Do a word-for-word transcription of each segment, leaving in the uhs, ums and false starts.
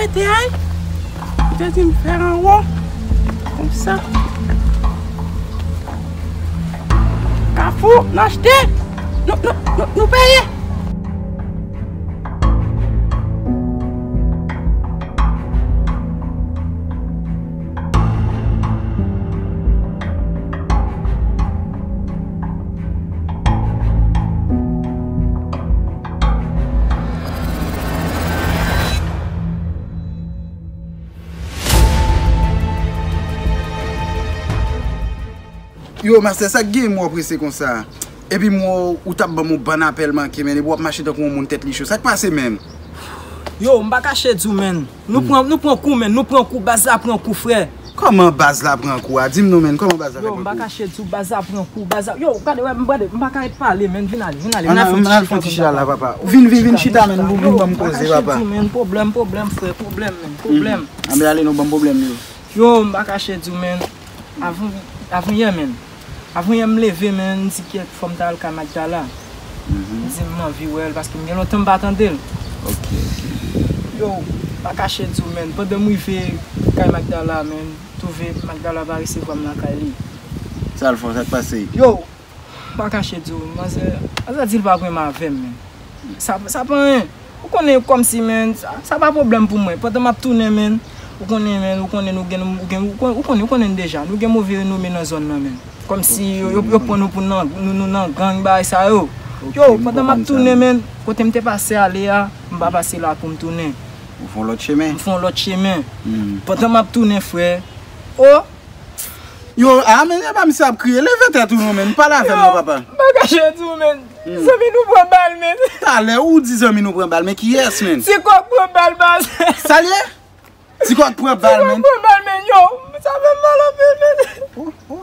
Mete ay. Ou te di m fè anwo. Konsa. Kafou, n achte. Nou, nou, nou, nou peye. Yo, mastè, sa k gen m wè w prese konsa? Epi m wè w, ou t ap ban m yon bann apèl manke, menn, epi w ap mache tankou yon moun tèt li cho. Sa k pase, menn? Yo, m pa kache di w, menn. Nou pran, nou pran kou, menn. Nou pran kou, baz la pran kou, frè. Kòman baz la pran kou a? Di m non, menn, kòman baz la fè pran kou? Yo, m pa kache di w, baz la pran kou, baz la. Yo, gade, wè, m gade, m pa ka ret pale, menn. Vin ale, vin ale. Ann al fon ti chita la, papa. Vin, vin, vin chita, menn, pou, pou ban m koze, papa. Yo, m pa kache di w, menn, pwoblèm, pwoblèm, frè, pwoblèm, menn, pwoblèm. Ann ale non, ban m pwoblèm yo. Yo, m pa kache di w, menn. Avan, avan yè, menn. Avan yè m leve, menn, m di kèt, fò m ta al kay Magdala. M di m anvi wè l, paske m gen lontan m pa tande l. Ok, ok. Yo, m pa kache di w, menn. Pandan m rive kay Magdala, menn, m twouve Magdala pa resevwa m lakay li. Sa l fè w, sa k pase? Yo, m pa kache di w, manzè, manzè di l pa renmen avè m, menn. Sa, sa pa anyen. Ou konnen kòmsi, menn, sa, sa pa pwoblèm pou mwen. Pandan m ap tounen, menn, ou konnen, menn, ou konnen nou gen, ou gen, ou kon-, ou konnen, ou konnen deja. Nou gen move renome nan zòn nan, menn. Kòmsi yo, yo, yo pran nou pou nan, nou, nou nan gang, bagay sa yo. Yo, pandan m ap tounen, menn, kote m te pase ale a, m pa pase la pou m tounen. Ou fè yon lòt chemen? M fè yon lòt chemen. Pandan m ap tounen, frè, o, yo, a, men, e pa misye ap kriye. Leve tèt ou non, menn. Pale avè m non, papa. M pa kache di w, menn. Zanmi nou pran bal, menn. Talè ou di zanmi nou pran bal, men kiyès, menn? Ti Kòk pran bal, baz. Sa l ye? Ti Kòk pran bal, menn. Ti Kòk pran bal, menn, yo. Sa fè m mal anpil, menn. Oh, oh.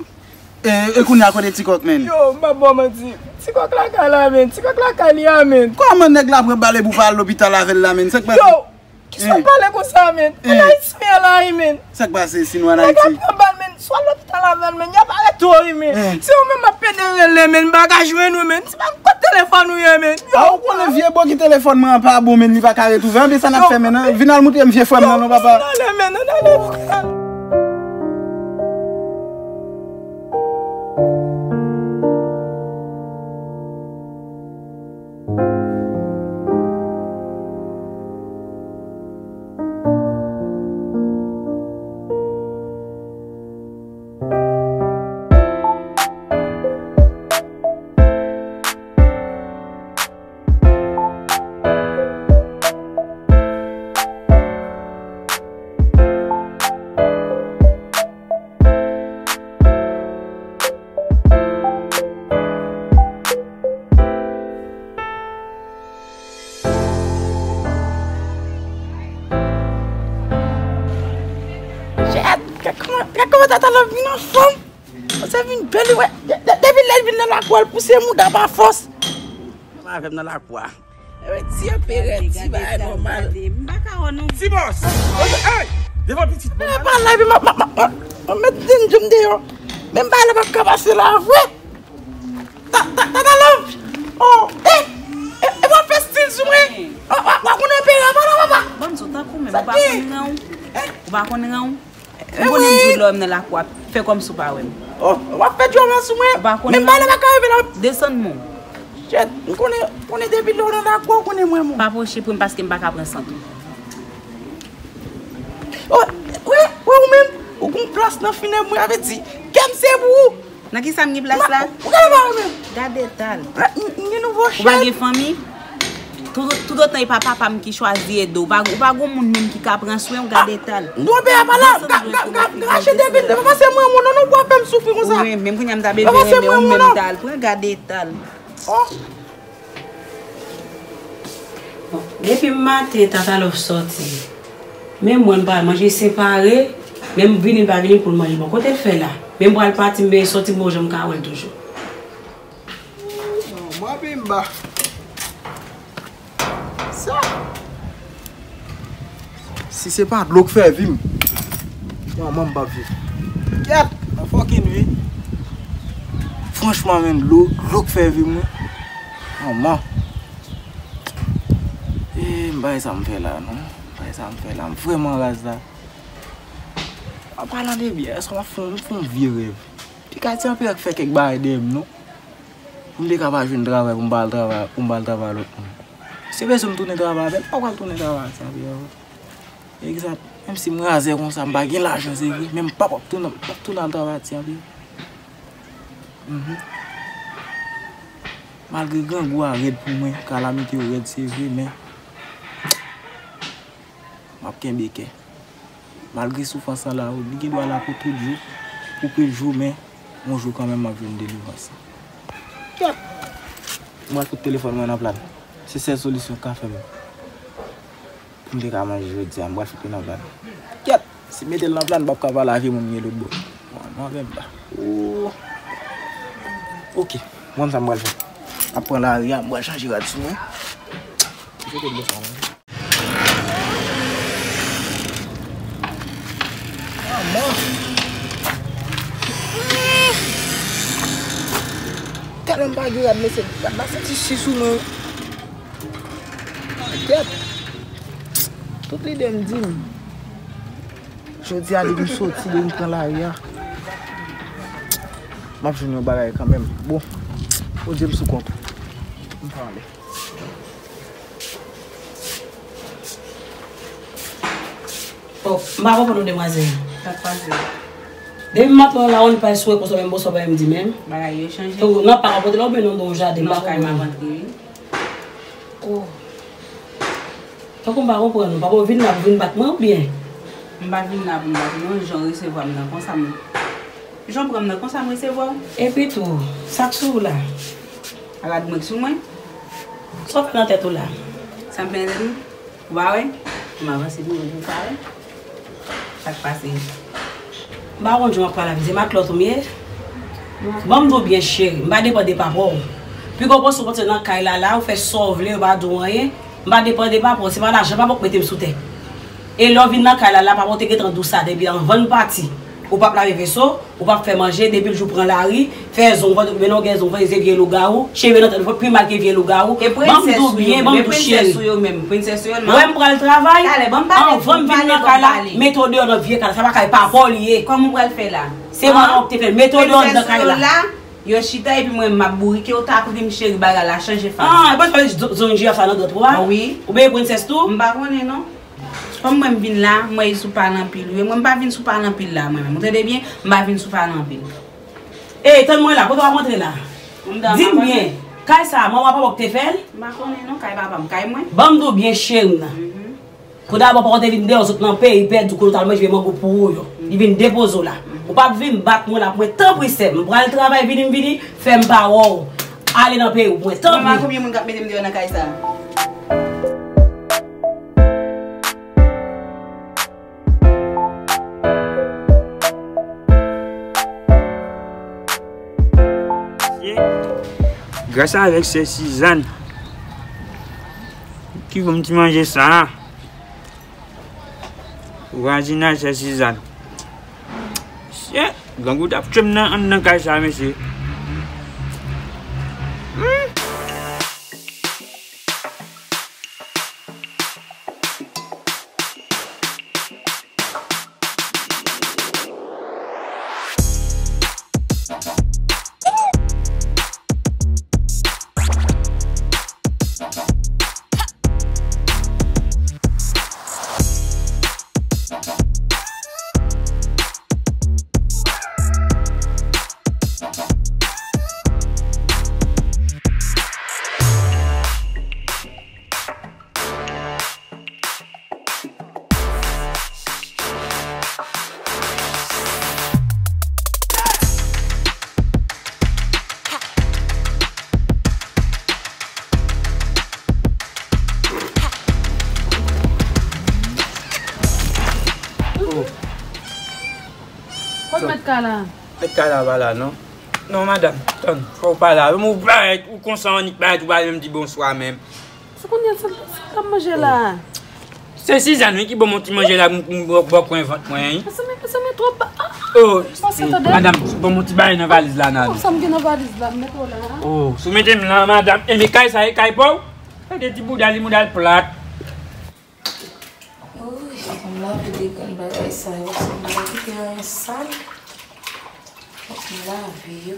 E, e kounye a kote Ti Kòk, menn? Yo, m p ap ba w manti. Ti Kòk lakay la, menn. Ti Kòk lakay li a, menn. Kòman nèg la pran bal epi w pa al lopital avè l la, menn? Sa k pase? Yo, kisa w pale konsa, menn? Ann Ayiti, men la, wi, menn. Sa k pase si nou ann Ayiti? Nèg la pran bal, menn. Swa lopital avè l, menn. Y ap arete w, wi, menn. Se ou menm m ap pede rele, menn. M pa ka jwenn ou, menn. Se pa m kot telefòn ou ye, menn. Yo. A, ou konnen vye bò ki telefòn mwen an pa bon, menn. Li pa ka retwouve. Anben sa n ap fè, menn, an? Vin al montre m vye frè m nan, non, papa. Ann ale, menn. Ann ale, frè. Gad, gad kòman, gad kòman Tata Love vin anfòm. Sa vin bèl, wi. De-, de-, depi lè l vin nan lakou a, l pouse mouda pa fòs. Menm avè m nan lakou a. Ewe, ti anperè, ti bagay nòmal. M pa ka wè non. Ti bòs! Hey! Devan pitit mwen. Mwen pa la, epi m ap, m ap, m ap, m ap met dendjou m deyò. Men m pa la, m ap ka pase la, vre. Ta, ta, Tata Love! Oh, eh! E, e w ap fè stil sou mwen? W, w, w ap konn anperè, papa, papa. Bon, sou tankou, men ou pa konn ran w. Ou pa konn ran w. M konnen m di w lè w wè m nan lakou a, fè kòmsi w pa wè m. Oh, w ap fè djòl sou mwen. Ou pa konn ran w. Men m pa la, pa ka rive la. Desann mwen. Shit, m konnen, konnen depi lè w nan lakou a, w konnen mwen, mwen. Pa pwoche pre m paske m pa ka pran sant ou. Oh, wè, wè ou menm, ou gon plas nan finèb mwen, sa vle di, kè m se pou ou. Nan kisa m gen plas la? Ou gade pa ou menm. Gade eta l. M gen nouvo chèz. Ou pa gen fanmi? Tout, tout otan e pa papa m ki chwazi ede w. Ou pa, ou pa gon moun menm ki ka pran swen w, gade eta l. Dwe peye pa la, m ka, m ka, m ka, m ka rache debil, papa se mwen moun, non, non, w ap fè m soufri konsa. Ou menm, menm kounye a m ta bezwen renmen w, ou menm ta al pran, gade eta l. Oh. Bon, depi maten Tata Love sòti, men mwen m pral manje separe, men m vini l pa vini pou l manje. Bon, kote l fè la? Men m pral pati, m veye sòti, m poko janm ka wè l toujou. Mwen bimba. Sa. Si se pa dlo k fè vi m, manman m p ap viv. Kèt, nan fòkin vi. Franchman, menm dlo, dlo k fè vi m, wi. Manman. E, m pa wè sa m fè la, non. M pa Sa m fè la, m vrèman raz la. An palan de byè, èske m ap fè yon, m fè yon vye rèv? Ti Katya anpe fè kèk bagay dèyè m, non. Pou m te ka pa jwenn travay, pou m pa al travay, pou m pa al travay lòt moun. Se bezwen m tounen travay avè l, m pa pral tounen travay ak Ti Katya. Egzat, menm si m razè konsa, m pa gen lajan, se vre, men m p ap tounen, m p ap tounen al travay ak Ti Katya. Mhm. Malgre grangou a rèd pou mwen, kalamite yo rèd, se vre, men m ap kenbe kè. Malgre soufrans lan la, li gen dwa la pou tout jou, pou pil jou, men yon jou kanmenm m ap jwenn delivrans. Kèt! Mwen fout telefòn mwen nan plat. Se sèl solisyon k ka fè m pou m te ka manje jodi a, m pral fout li nan plat. Kèt! Si m mete l nan plat, m p ap ka pale ak moun ki lòt bò. Mwen, mwen menm la. Ooh. Ok, m konn sa m pral fè. M ap pran lari a, m pral chanje rad sou mwen. M jete dlo sa mwen. Manman. Tèlman m pa gen rad, mesye, rad la santi chi sou mwen. Kèt. Tout lide m di m. Jodi a, depi m soti, depi m pran lari a, m ap jwenn yon bagay kanmenm. Bon, Bondye m sou kont. M pran ale. Oh, m pa konprann ou, demwazèl. Sa k pase? Depi maten an la, ou pa sou repo, sa menm, bonswa, pa menm di menm. Bagay yo chanje. Tou, nan pa pote la, oubyen nan yon jaden, m pa konprann. Nan kay m ap antre, wi. Oh. Tankou m pa konprann ou, papa w vin la pou vin bat mwen oubyen? M pa vin la pou m bat ou non, jan w resevwa m nan konsa m. Jan w pran m nan konsa m resevwa w. Epi tou, sa k sou ou la? Rad mwen k sou mwen. Sa w fè nan tèt ou la? Sa m fè nan tèt mwen? Ou pa wè? M avanse pou mwen pou w pa wè. Sa k pase? M pa konn jan w ap pale avè m, se matlòt ou m ye? Ban m di w byen cheri, m pa depann de papa w. Pi gwo pòs ou pote nan kay la la, ou fè sa w vle, yo pa di w anyen. M pa depann de papa w, se pa lajan papa w k mete m sou tè. E lè w vin nan kay la la, papa w te gentan di w sa depi anvan n pati. Ou p ap lave veso, ou p ap fè manje, depi l jou pran lari, fè zong vant, oubyen non gen zong vant, se vye lougawou, cheve nan tèt ou pi mal ke vye lougawou. Ban m di w byen, ban m di w cheri. Ou wè m pral travay, anvan m vin nan kay la, mete w deyò nan vye kay la, sa pa kay papa w li ye. Kòman w pral fè la? Se manman w k te fè l, mete w deyò nan kay la. Yo chita epi mwen m ap bourike, ou ta pri m cheri, bagay la chanje faz. Ah, e pa t pale zong jiraf sa nan dwèt ou a? Wi. Ou benyen prensès tou? M pa konnen non. Kòm mwen m vin la, m wè li sou pale anpil wi. Mwen m pa vin sou pale anpil la mwen menm. Ou tande byen? M pa vin sou pale anpil. Ey, tann mwen la, kote w ap antre la? Di m byen, kay sa a, manman papa w k te fè l? M pa konnen non, kay papa m, kay mwen. Ban m di w byen cheri m nan. Kou dabò papa w te vin deyò sot nan peyi, pèdi kote w t al manje mango pou ou yo. Li vin depoze w la. Ou p ap vin bat mwen la pou mwen, tanpri sè m. M pral travay, vini m vini, fè m pa wè w. Ale nan peyi w pou mwen, tanpri. Manman, konbyen moun k ap mete m deyò nan kay sa a? Gras avèk sè Sizàn ki ban m ti manje sa a. Vwazinaj sè Sizàn. Sè, grangou t ap tye m nan anndan kay sa, mesye. Hmm. Kot mèt kay la? Mèt kay la pa la non. Non, madanm, tann, fò w pa la. Ou parèt, ou konsa, ou annik parèt, ou pa menm di bonswa menm. Se kounye a sa, sa k ap manje la? Se Sizàn wi ki ban m yon ti manje la, m, m, m, bò kwen vant mwen wi. Sa men, sa men twòp ba. Oh, madanm, ban m yon ti bagay nan valiz la, nan. Oh, sa m gen nan valiz la, m mete w la. Oh, si w mete m la, madanm. E men kay sa, e kay pa w? Gade ti bouda li, bouda l plat. Anpil de grenn bagay sa yo, se bagay ki te anyen sal. Fòk m lave yo.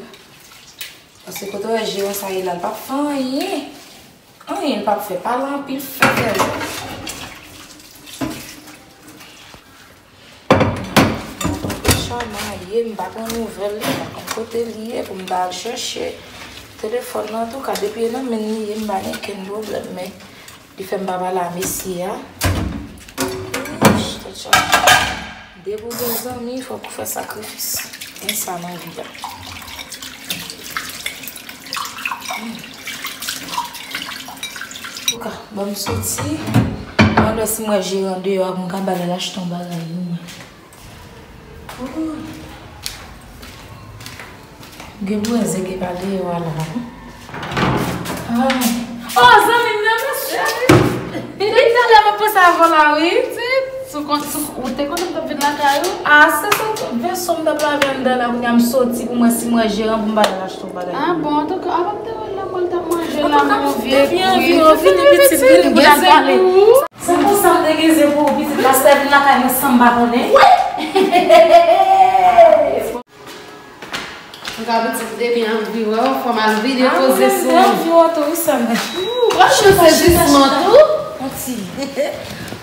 Paske kote w wè jeran sa ye la, l p ap fè anyen. Anyen l p ap fè. Pale anpil, fè fè l. Chama ye, m pa pran nouvèl li, m pa konn kote li ye pou m ta al chèche telefòn nan. Antouka, depi e nan men li ye, m pa gen kenn pwoblèm, men li fè m pa pale a mesye a. Ouch, tèt chaje. Depi w gen zanmi, fòk ou fè sakrifis. Gen sa nan vi a. Antouka, ban m soti. Mwen wè si m wè jeran deyò a pou m ka ba l al achte yon bagay pou mwen. Ooh. Gen bwèze gen pa deyò a la. Ah. Oh, zanmi m nan, mesye. Depi talè m ap panse avè w la, wi. Ou te konnen m t ap vin lakay ou? Ah, se soti vèso m t ap lave anndan la, kounye a m soti pou m wè si m wè jeran pou m ba l al achte yon bagay. Ah bon, antouka, a pa m te wè l la, mwen l t ap manje la, mon vye kwi. Vini, pitit, vini pou n al pale. Se konsa m te gen zen pou ou, pitit. Pastè vin lakay mwen san m pa konnen. Mwen ka pitit depi anvi wè w, fò m al vide koze sou ou. Anvi wè w tou, wi, sè m. Ou pral pran sezisman tou. Yon ti.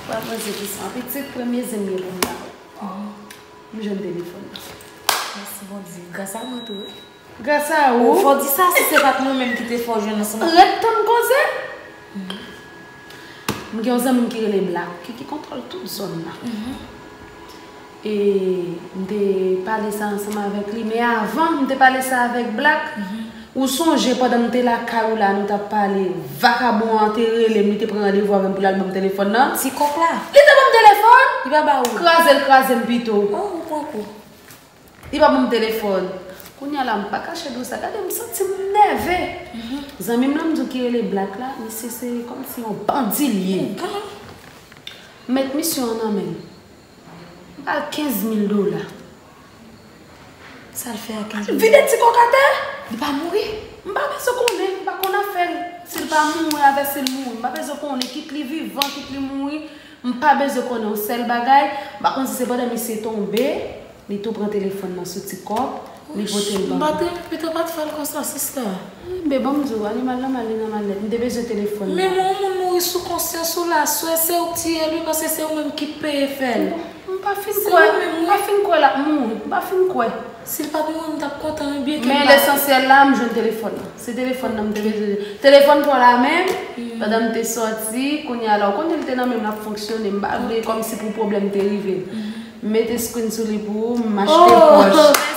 Pral pran sezisman. Pitit, premye zen m gen pou m la. M jwenn telefòn nan. Mèsi Bondye. Gras a mwen tou, wi. Gras a ou. Fò w di sa si se pa t mwen menm ki te fè w jwenn ansanm. Ret tann koze. M gen yon zanmi m ki rele Black, ki, ki kontwòl tout zòn nan. E m te pale sa ansanm avèk li, men avan m te pale sa avèk Black, ou sonje pandan m te lakay ou la, nou t ap pale, vakabon an te rele m, li te pran randevou avè m pou l al ban m telefòn nan. Ti kòk la. Li te ban m telefòn. Li pa ba ou. Kraze l, kraze m pito. Oh, ou pran kou. Li pa ban m telefòn. Kounye a la, m pa kache di w sa. Gade, m santi m nève. Zanmi m nan, m di w ki rele Black la, misye se kòmsi yon bandi l ye. M met misyon an nan men l. M ba l kenz mil dola. Sa l fè a kenz mil? Vide ti kòk atè. Li pa mouri? M pa bezwen konnen, m pa konn afè l. Si l pa mouri, avè si l mouri. M pa bezwen konnen, kit li vivan, kit li mouri. M pa bezwen konnen yon sèl bagay. M pa konn si se pandan misye tonbe, li tou pran telefòn nan sou ti kòb, li pote l ban m. Pito pa t fè l konsa, sista. Enben, ban m di w, animal nan mal, li nan mal nèt. M te bezwen telefòn nan. Men yon moun mouri sou konsyans ou la, swè se ou k tiye l wi, paske se ou menm ki peye fè l. M pa fin kwè, m pa fin kwè l ap mouri, m pa fin kwè. Si l pa t mouri, m t ap kontan wi, byen ke m pa. Men lesansyèl la, m jwenn telefòn nan. Se telefòn nan m te bezwen. Telefòn pa w la menm, pandan m te sòti, kounye a la, ou konnen l te nan men m, l ap fonksyone, m pa vle kòmsi pou pwoblèm te rive. M mete screen sou li pou ou, m achte pòch. Oh, mèsi, mèsi, mèsi.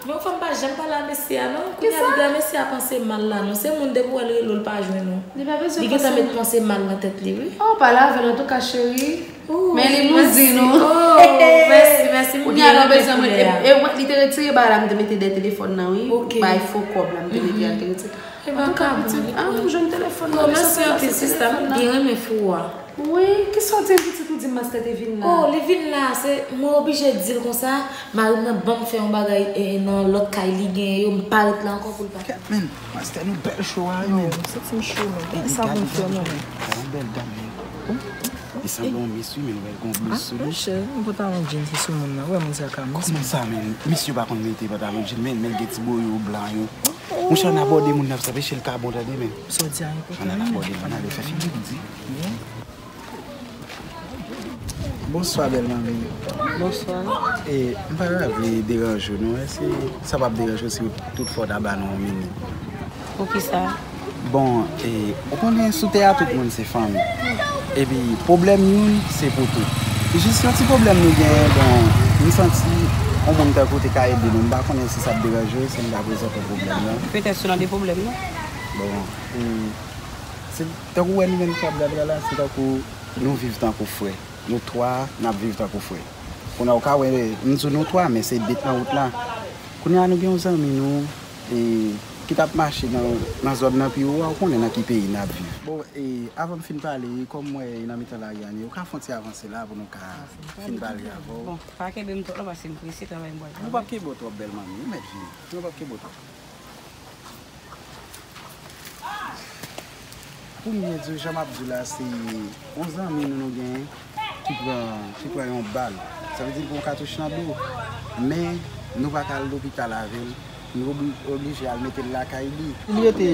Men yon fanm pa janm pale a mesye a non. Kounye a, mesye a panse mal la non. Se moun depi w wè l rele w, l pa jwenn ou. Li pa bezwen panse mal. Li gentan met panse mal nan tèt li wi. Oh, pale avè l antouka, cheri. Men li moudi nou. Oh, mèsi, mèsi, m byen renmen koulè a. E, e, li te retire bagay la, m te mete dèyè telefòn nan wi. Bay fo kòb la, m te mete a, l te retire. Antouka, pitit, ah, m jwenn telefòn nan. Mèsi anpil, sista, m byen renmen fou a. Wi, kisa w di m, pitit, ou di m mastè te vin la? Oh, li vin la, se, mwen oblije di l konsa, mari m nan ban m fè yon bagay, eh, nan lòt kay li genyen yo, m pa ret la ankò pou l pa. Kèt, men, mastè nou bèl cho a wi, men. M santi m cho, men. Gade sa pou m fè mwen menm. Yon bèl dam, men. E sanble yon mis wi, men l wè l gon blis sou li. Ah, monchè, yon pantalon jeans sou moun nan. Wè moun sa ka mis. Kòman sa, men? Mis yo pa konn mete pantalon jeans, men, men l gen ti boyo blan yo. Monchè, ann abòde moun nan, sa peche l ka bon, tande, men. Sa w di a enpòtan wi. Ann al abòde l, ann ale fè figi l di. Bonswa, bèl manmi. Bonswa. E, m pa ta vle deranje w, non. Èske sa p ap deranje w si toutfwa w ta ba nou yon minit? Poukisa? Bon, e, ou konnen sou tè a tout moun se fanmi. Epi, pwoblèm youn, se pou tout. Jis yon ti pwoblèm nou genyen, bon, m santi yon moun tankou w te ka ede nou. M pa konnen si sa ap deranje w, si m ta prezante w pwoblèm nan. Petèt se nan de pwoblèm, non? Bon, e, se tankou w wè nou menm k ap gade a la, se tankou nou viv tankou frè. Nou twa, n ap viv tankou frè. Kounye a, ou ka wè, m di w nou twa, men se de k nan wout la. Kounye a, nou gen yon zanmi nou, e, ki t ap mache nan, nan zòn nan pi wo a, ou konnen nan ki peyi n ap viv. Bon, e, avan m fin pale, kòm m wè e nan mitan lari a n ye, ou ka fè yon ti avanse la pou nou ka fin pale avè w. Bon, pa kenbe m twòp non, paske m prese, travay m pral travay. Nou p ap kenbe w twòp, bèl manmi, ou mèt vini. Nou p ap kenbe w twòp. Pou m byen di w, jan m ap di w la, se yon zanmi nou, nou genyen. Ki pran, ki pran yon bal. Sa vle di l pran yon katouch nan do. Men, nou pa ka al lopital avè l. Nou obli-, oblije al mete l lakay li. Si li rete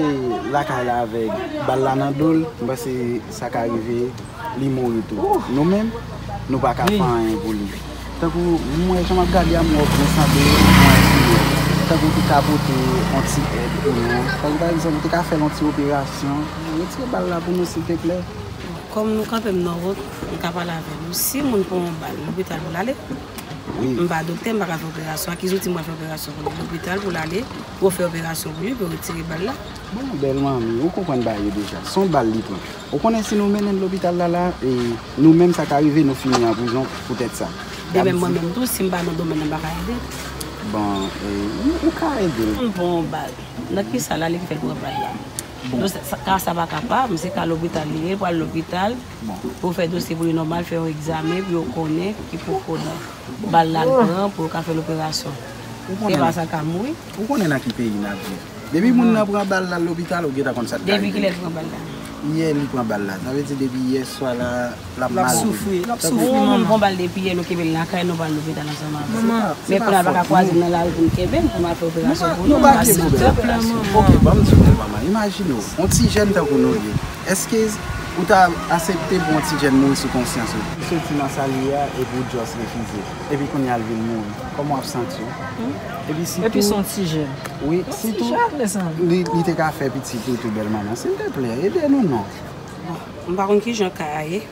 lakay la avèk bal la nan do l, m panse sa ka rive li mouri tou. Nou menm, nou pa ka fè anyen pou li. Tankou mwen, jan m ap gade a, m wè w sanble yon enfimyè. Tankou w te ka pote yon ti èd pou nou. Tankou pa egzanp, ou te ka fè l yon ti operasyon. Retire bal la pou nou, silteplè. Kòm nou kanpe m nan wout, m ka pale avè nou. Si moun pran yon bal lopital pou l ale, wi, m pa doktè, m pa ka fè operasyon. A ki zouti m pral fè operasyon pou li? Lopital pou l ale, pou yo fè operasyon pou li, pou yo retire bal la. Bon, bèl manmi, ou konprann bagay yo deja. Se yon bal li pran. Ou konnen si nou mennen l lopital la, la, e nou menm sa ka rive, nou fini an prizon poutèt sa. De menm mwen menm tou, si m pa nan domèn nan, m pa ka ede. Bon, e, ou, ou ka ede l. Moun pran yon bal. Nan ki sa l ale ki fè l pran bal la? Bon. Donk, sa, sa, ka sa pa ka pa, misye ka lopital li ye, l pral lopital, bon, pou fè dosye pou li nòmal, fè yon egzamen, pou yo konnen ki pwopo nan bal la l pran, pou yo ka fè l operasyon. Se pa sa ka mouri. Ou konnen nan ki peyi n ap viv. Depi moun nan pran bal la lopital, ou gentan konn sa k ka rive. Depi kilè l pran bal la? Yè li pran bal la. Sa vle di depi yè swa la, l ap mal. L ap soufri, l ap soufri, manman. Moun pran bal depi yè, nou kenbe l lakay, nou pa al lopital ansanm avè l. Men kounye a l pa ka kwaze m nan lari pou m kenbe l, pou m al fè operasyon pou li. Nou pa gen pwoblèm. Ok, ban m di w, manman, imajine w, yon ti jèn tankou nou ye. Èske ou ta aksepte pou yon ti jèn mouri sou konsyans ou? Li soti nan sa l ye a, epi w just refize. Epi kounye a l vin mouri. Kòman w ap santi w? Epi sitou, epi se yon ti jèn. Wi, sitou, li, li te ka fè pitit li tou, bèl manman. Silteplè, ede nou non. Bon, m pa konn kijan ka a ye.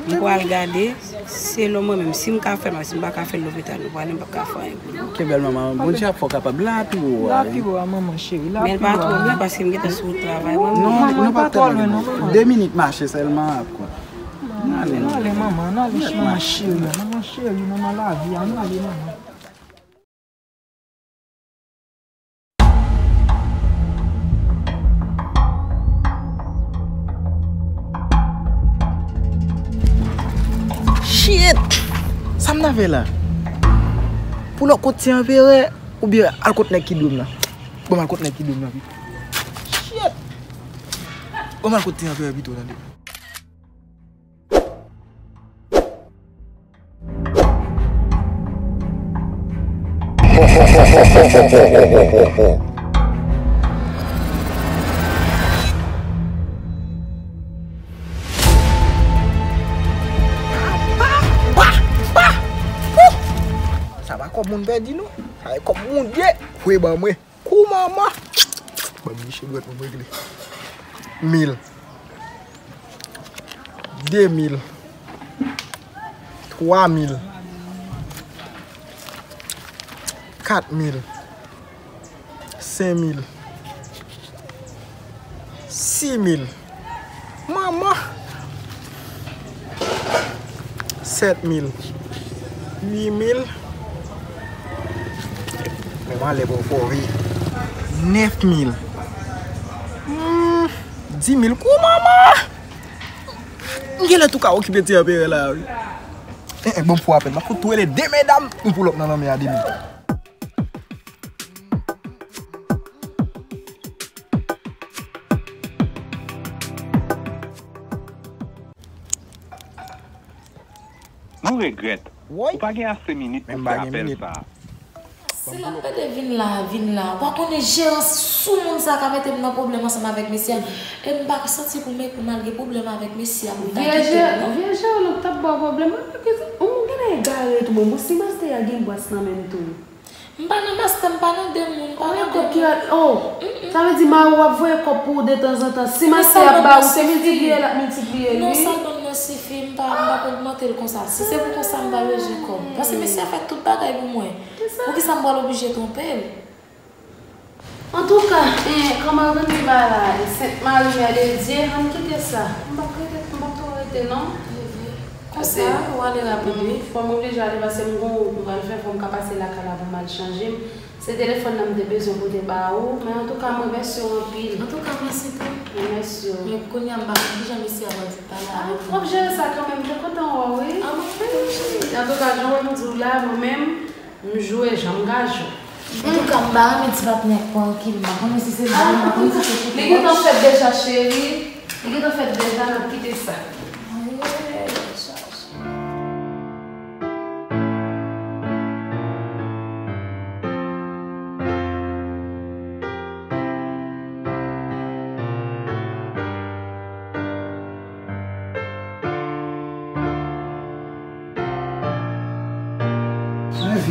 M pral gade, selon mwen menm, si m ka fè l, si m pa ka fè l lopital, nou prale, m p ap ka fè anyen pou li. Ok, bèl manman, Bondye ap fè w kapab. Lapiro a, lapiro a, manman cheri, lapiro a. Men l pa twò lwen paske m gentan sou wout travay mwen. Non, nou pa twò lwen non, manman. De minit mache sèlman ap konn. N ale, n ale, manman, n ale, manman cheri, manman cheri, manman lavi a, n ale, manman. Shit! Sa m ta fè la? Pou lòk kont ti anperè oubyen al kont nèg ki dwe m nan? Bon, m al kont nèg ki dwe m nan pito. Shit! Bon, m al kont ti anperè pito, tande. Sa pa kòb moun pèdi non. Sa e kòb moun ye. Voye ban mwen. Kou manman. Ban m niche dwèt pou m regle. Mil. De mil. Twa mil. Kat mil. Senk mil. Sis mil. Manman! Sèt mil. Uit mil. Men m anlè bò fò wi. Nèf mil. Hmm, dis mil. Kou manman! M genlè tou ka okipe ti anperè la wi. Eh, eh, bon pou apèl. M ap fout tou rele de medam. Yon pou lòt nan lanmè a de mil. Nou regrèt. Ou pa gen ase minit pou fè apèl sa a. Si l ap pede vin la, vin la. Ou pa konnen jeran sou moun sa ka mete m nan pwoblèm ansanm avèk mesye a. E m pa santi pou m, pou m al gen pwoblèm avèk mesye a pou m ta kite l non. Vye jeran t ap ba w pwoblèm. Ou genlè egare tou bon. Bon, si mastè a gen bras nan men l tou. M pa nan mastè, m pa nan demoun, m pa nan demoun. Ou gen kòb ki rat, oh, sa vle di mari w ap voye kòb pou ou detanzantan. Si mastè a ap ba ou, se miltipliye l ap miltipliye l wi. Non, sa l ban m nan sifi, m pa, m p ap ogmante l konsa. Si se pou konsa, m pa bezwen kòb. Paske mesye a fè tout bagay pou mwen. Poukisa m pral oblije twonpe l? Antouka, eh, kòman yo konn di bagay la, Sent Mari Mè de Dye, ann kite sa. M p ap rete, m p ap twò rete non. Konsa, ou ale rapid wi. Fò m oblije ale paske m gon wout m pral fè, fò m ka pase lakay la pou m al chanje m. Se telefòn nan m te bezwen pote ba ou, men antouka m remèsye w anpil. Antouka, mèsi tou. M remèsye w. Men kounye a m pa konn kijan mesye a pral di pale avèk mwen. W ap jere sa kanmenm, m te kontan wè w wi. Ah, mwen menm tou. Antouka, jan w wè m di w la, mwen menm, m jwe jan m ka jwe. Antouka, m pa renmen ti patnè k pran rekil, m pa konnen si se vre, m pa konnen si se fake. Li gentan fèt deja, cheri. Li gentan fèt deja, n ap kite sa. Ayayay, chaje.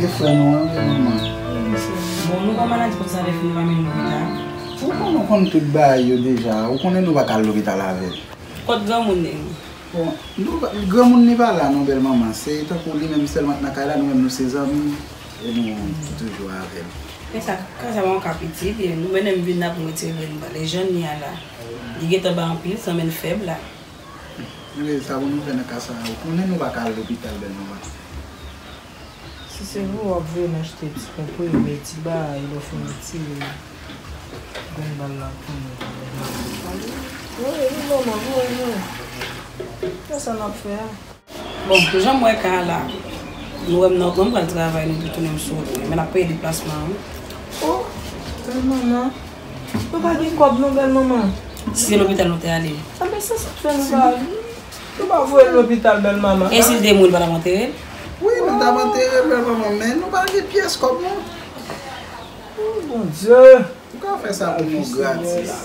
E frè nou an, wi, manman. Bon, nou pa maladi konsa lè fini pa mennen lopital. Ou konnen, ou konn tout bagay yo deja. Ou konnen nou pa ka al lopital avè l. Kot granmoun li? Bon, nou pa, granmoun li pa la non, bèl manman. Se tankou li menm sèlman k nan kay la, nou menm nou se zanmi, e nou toujou avè l. Men sa, ka sa pa yon ka piti, li, nou mennen m vin la pou m retire grenn bal. E jan l ye a la, li gentan bay anpil, sanble l fèb la. Anyway, sa pou nou fè nan ka sa a? Ou konnen nou pa ka al lopital, bèl manman. Si se vre, w ap voye m achte ti konprime, ti bagay, lè w fin retire grenn bal la pou mwen. Voye, wi, manman, voye, voye. Kisa n ap fè a? Bon, jan m wè ka a la, nou wè m nan oto, m pral travay, nou tounen m sou wout mwen. Men n ap peye deplasman an, wi. O, bèl manman. Nou pa gen kòb non, bèl manman. Si se lopital nou te ale. Anben, se sa k fè nou pa ale. Nou pa voye l lopital, bèl manman. E si l te mouri, nou pa t ap antere l? Wi, nou t ap antere l, bèl manman, men nou pa gen pyès kòb non. O, Bondye. Ou ka fè sa pou nou gratis.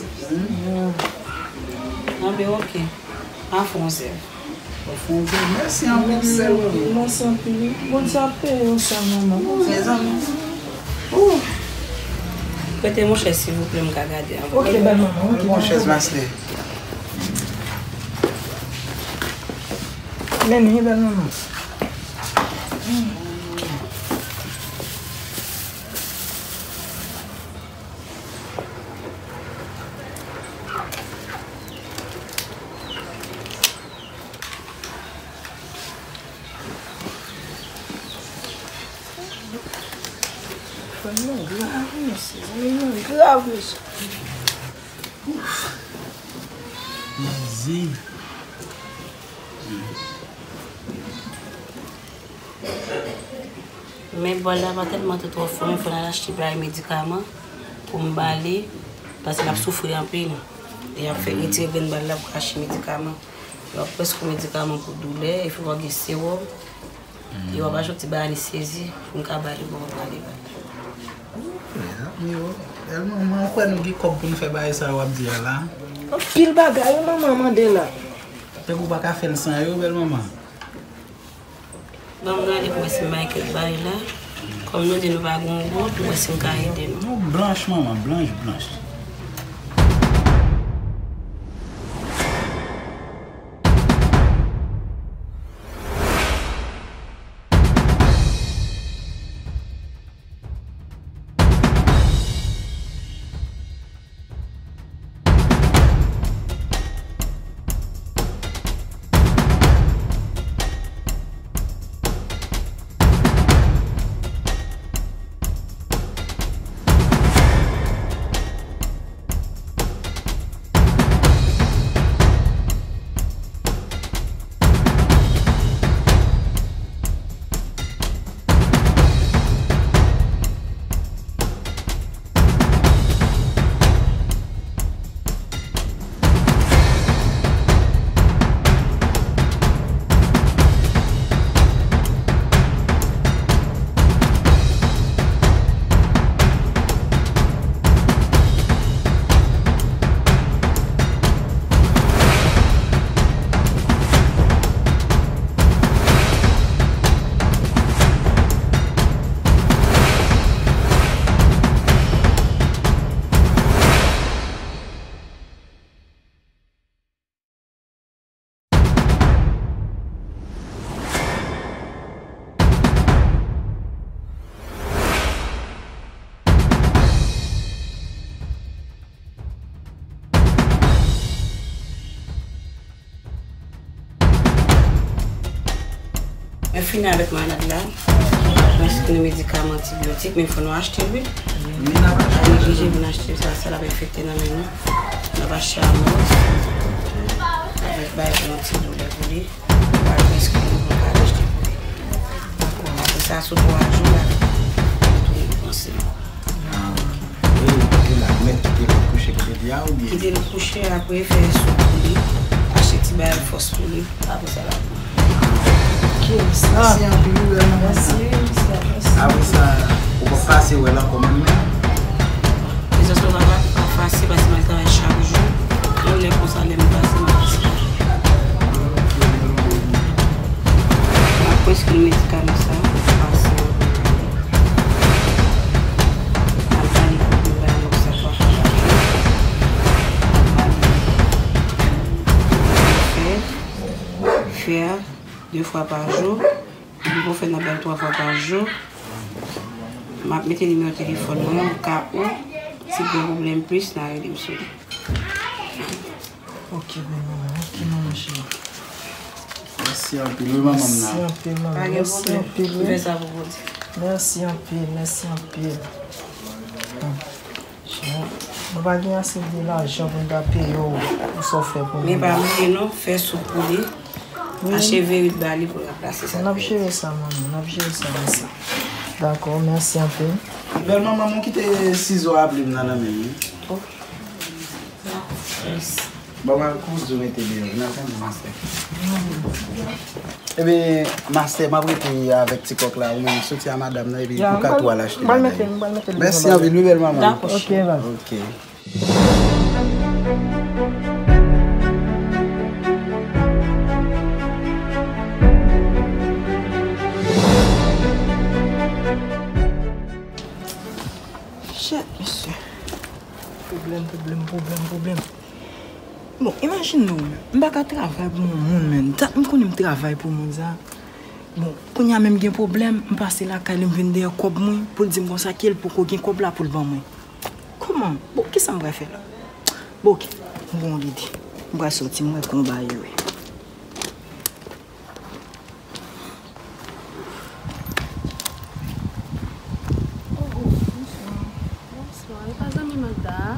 Anben, oke. Pa fè yon sèl. Mèsi anpil, sèl. Mèsi anpil. Bondye ap peye w, sèl manman. Mezanmi. Prete m yon chèz, silvouplè, m ka gade anvan. Oke, bèl manman, oke. Yon chèz, Masley. Men, wi, bèl manman. Fè m nan grav, mesye. Zanmi m nan grav, mesye. Ouf. Mezi. Men bal la pa tèlman te twò fò, men fò n al achte bagay medikaman pou m ba li, paske l ap soufri anpil. E y ap fè retire grenn bal la pou achte medikaman. Yo ap prèske medikaman pou doulè, e fò gen sewòm. E w ap ajoute bay anestezi pou n ka ba li bon, ba li bal. Mezanmi, o. Bèl manman, ou kwè nou gen kòb pou n fè bagay sa yo w ap di a la? Anpil bagay, wi, manman mande la. Tankou w pa ka fè l san yo, bèl manman. Ban m gade pou wè si m bay kèk bagay la. Kòm nou di nou pa gen yon goud, pou wè si m ka ede nou. Nou blanch, manman, blanch, blanch. Mwen fini avèk malad la. Mwen sitou medikaman antibyotik, men fò nou achte l, wi. Nou neglije vin achte sa, sa l ap enfekte nan men nou. N ap achte Amox avèk bay pou yon ti doulè pou li. Apre sa, sou twa jou la, li tounen panse. Ah, e, e la, mèt kite l kouche kote li a, oubyen? Kite l kouche, apre fè soup pou li, achte ti bagay fòs pou li, apre sa l ap bon. Mèsi anpil, wi, bèl manman. Mèsi, mèsi. Apre sa, ou p ap pase wè l ankò menm, non? Prezans nou pa, pa, pa fasil, paske m al travay chak jou. Yon lè konsa, lè m pase, m ap pase. M ap preskri medikaman sa pou pase. Fè a de fwa pa jou, epi pou fè nan bal twa fwa pa jou. M ap mete nimewo telefòn mwen, o ka ou, si gen pwoblèm plis, n a rele m sou li. Ok, bèl manman, ok, manman cheri. Mèsi anpil, wi, manman m nan. Mèsi anpil, manman. Pa gen pwoblèm. Mèsi anpil, wi. M fè sa pou Bondye. Mèsi anpil, mèsi anpil. Hmm. Nou pa gen ase de lajan pou n ta peye w pou sa w fè pou nou. Men pa bliye non, fè soup pou li. Wi. Achte verit ba li pou l ranplase sa. N ap jere sa, manmi. N ap jere sa, mèsi. Dakò, mèsi anpil. Bèl manman, mwen kite sizo a ap li m nan nan men m, wi. Oh. Mèsi. Bon, mwen kouz ou mete deyò, vin al tann mwen, mastè. Ebyen, mastè, m ap rete avèk ti kòk la, ou menm soti a madanm nan, epi pou Kato al achte bagay. Mèsi anpil, wi, bèl manman. Dakò. Ok, bye. Ok. Shit, mesye. Pwoblèm, pwoblèm, pwoblèm, pwoblèm. Bon, imajine w, m pa ka travay pou yon moun, menm. Dat m konnen m travay pou moun sa. Bon, kounye a menm gen pwoblèm, m pase lakay li, m vin dèyè kòb mwen, pou l di m konsa ke l poko gen kòb la pou l ban mwen. Kòman? Bon, kisa m pral fè la? Bon, ok, m gen yon lide. M pral soti, m wè kòman bagay yo ye. Oh, oh, bonswa. Bonswa. E pa zanmi Magda a?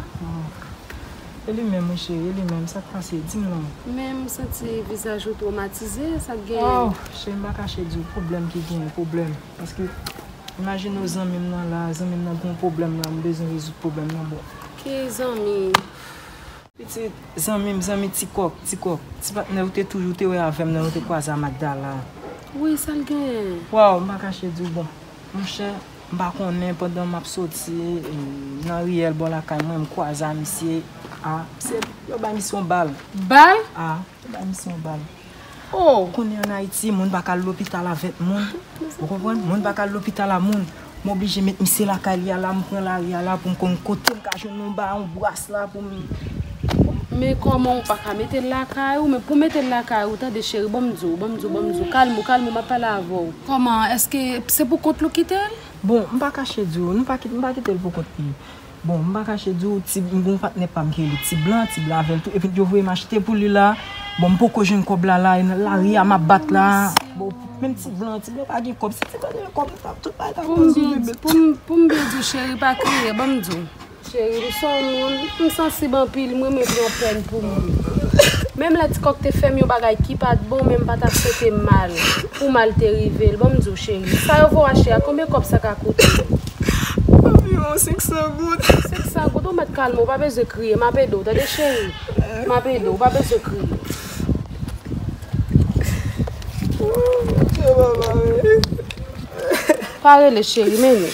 E li menm, wi, cheri, e li menm. Sa k pase? Di m non. Men m santi vizaj ou twomatize, sa k genyen? Oh, cheri, m pa kache di w pwoblèm ki genyen, pwoblèm. Paske, imajine w zanmi m nan la, zanmi m nan gen yon pwoblèm la, m bezwen rezoud pwoblèm nan, bon. Ki zanmi? Pitit, zanmi m, zanmi Ti Kòk, Ti Kòk. Ti patnè ou te toujou te wè avè m nan, ou te kwaze a Magdala. Wi, sa l genyen? Waw, m pa kache di w, bon. Monchè, m pa konnen, pandan m ap soti, e, nan riyèl bò lakay mwen, m kwaze a misye. A, misye, yo bay misye yon bal. Bal? A, yo bay misye yon bal. Oh! Ou konnen ann Ayiti, moun pa ka al lopital avèk moun. Ou konprann? Moun pa ka al lopital a moun. M oblije met misye lakay li a la, m pran lari a la pou m konn kote m ka jwenn yon ba, yon bras la pou m. Men kòman ou pa ka mete l lakay ou? Men pou mete l lakay ou, tande cheri, ban m di w, ban m di w, ban m di w. Kalme w, kalme w, m ap pale avè w. Kòman? Èske se pou kont li w kite l? Bon, m pa kache di w, nou pa kit-, m pa kite l pou kont li. Bon, m pa kache di w, ti, m gen yon patnè pa m ki rele Ti Blan, Ti Blan avè l tou, epi yo voye m achte pou li la. Bon, m poko jwenn kòb la la, e nan lari a m ap bat la. Bon, menm Ti Blan, Ti Blan pa gen kòb, si Ti Blan te gen kòb, tout bagay ta konn sou bebe. Pou m, pou m byen di w, cheri, pa kriye, ban m di w. Cheri, m se yon moun, m sansib anpil, m renmen pran pèn pou moun. Menm lè Ti Kòk te fè m yon bagay ki pa t bon, men m pa t ap swete mal, pou mal te rive l. Ban m di w, cheri, sa yo voye w achte a, konbyen kòb sa ka koute? Anviwon senk san goud. Senk san goud, ou mèt kalme w, ou pa bezwen kriye, m ap ede w, tande cheri? M ap ede w, ou pa bezwen kriye. Oh, Bondye, papa, wi. Pa rele cheri, men li.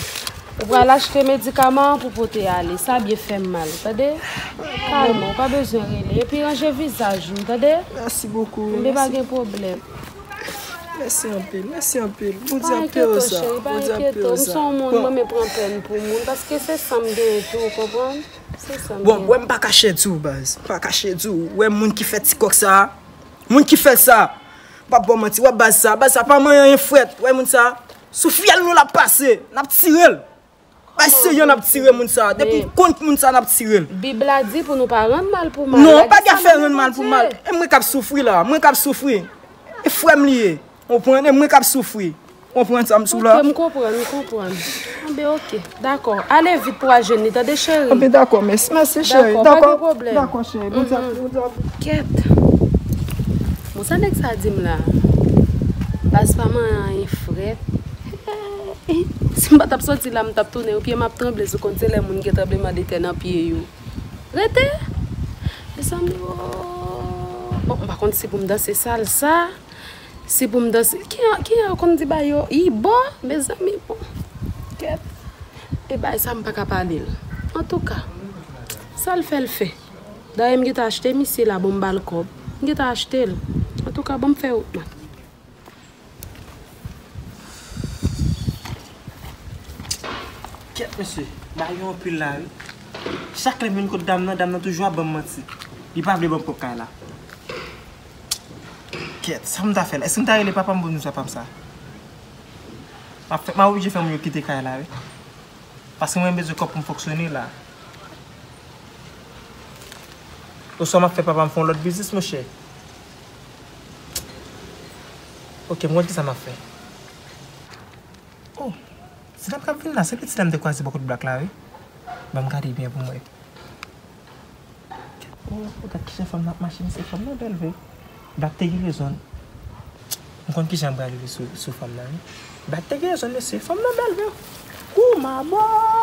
Ou pral achte medikaman an pou pote ale. Sa byen fè m mal, tande? Kalme w, ou pa bezwen rele. Epi ranje vizaj ou, tande? Mèsi bokou, wi. Mèsi. Mwen pa gen pwoblèm. Mèsi anpil, mèsi anpil. Bondye ap peye w sa. Pa enkyete w, cheri, pa enkyete w. M se yon moun, mwen renmen pran pèn pou moun, paske se san m genyen tou, ou konprann? Se san m genyen. Bon, wè m pa kache di w, baz. M pa kache di w. Wè moun ki fè Ti Kòk sa. Moun ki fè sa. M p ap ba w manti, wè baz sa. Baz sa pa manyen anyen frèt. Wè moun sa. Sou fyèl nou l ap pase. N ap tire l. Bay serye, n ap tire moun sa. Depi m konn moun sa, n ap tire l. Bib la di pou nou pa rann mal pou mal. Non, pa gen afè rann mal pou mal. E mwen k ap soufri la, mwen k ap soufri. E frè m li ye. Konprann? E mwen k ap soufri. Konprann sa m sou la? Ok, m konprann, m konprann. Anben, ok. Dakò. Ale vit pou al jwenn li, tande, cheri? Anben, dakò, mèsi, mèsi, cheri. Dakò, pa gen pwoblèm. Dakò, cheri. Bondye ap, Bondye ap. Kèt. Bon, sa nèg sa di m la? Baz pa manyen anyen frèt. Si m pa t ap soti la, m t ap tounen yon pye, m ap tranble, si w konn se lè moun gen tranblemanntè nan pye yo. Rete! Mezanmi, oh! Bon, m pa konn si pou m danse salsa, si pou m danse, kijan, kijan yo konn di bagay yo? Ih, bon, mezanmi, bon. Kèt. E bagay sa, m pa ka pale l. Antouka, sa l fè, l fè. Dayè, m gentan achte misye la, bon, m ba l kòb. M gentan achte l. Antouka, bon, m fè wout mwen. Kèt, mesye, bagay yo anpil la, wi. Chak lè m vin kot dam nan, dam nan toujou ap ban m manti. Li pa vle ban m kòb kay la. Kèt, sa m ta fè la? Èske m ta rele papa m pou m di papa m sa? M ap fè, m ap oblije fè moun yo kite kay la, wi. Paske mwen bezwen kòb pou m fonksyone la. Oswa m ap fè papa m fè yon lòt biznis, monchè. Ok, m konn kisa m ap fè. Oh, ti dam k ap vin la, se pi ti dam te kwaze bò kote blak la, wi. Ban m gade byen pou m wè. Oh, gad kijan fanm nan ap mache, mesye, fanm nan bèl vre. Blak te gen rezon. M konn kijan m pral rive sou, sou fanm nan, wi. Blak te gen rezon, mesye, fanm nan bèl vre. Kou mabò!